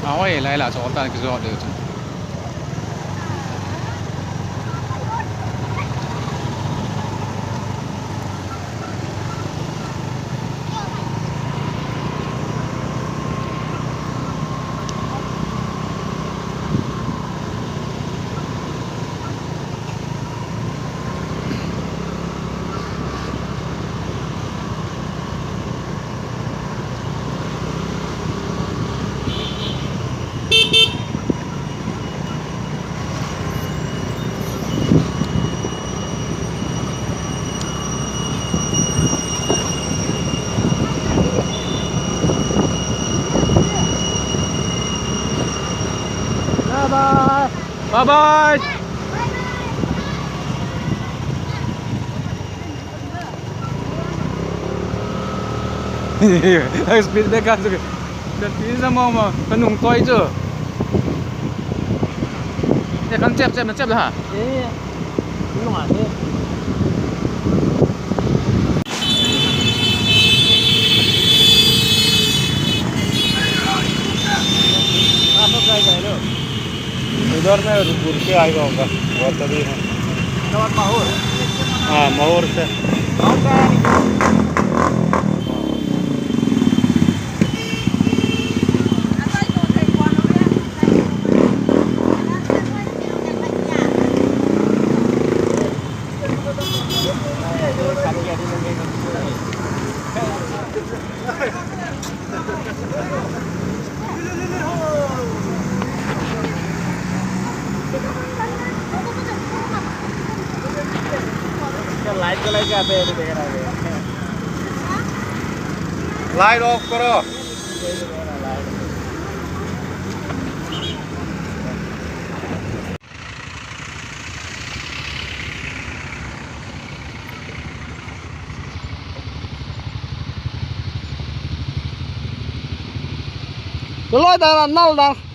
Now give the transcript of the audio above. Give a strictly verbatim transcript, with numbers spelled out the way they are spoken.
Oi, lai la, so tan kijo de chu. Bye bye. Bye bye. Speed break ka chu. Ka ti sa mo mo, ka nung toi chu. E kan chep chep na chep la ha. Eh, nung a te. Apa kai kai lo? उधर में घूर के आएगा होगा, बहुत तभी में। हाँ, महोर से। Light off करो। Loi da nal da.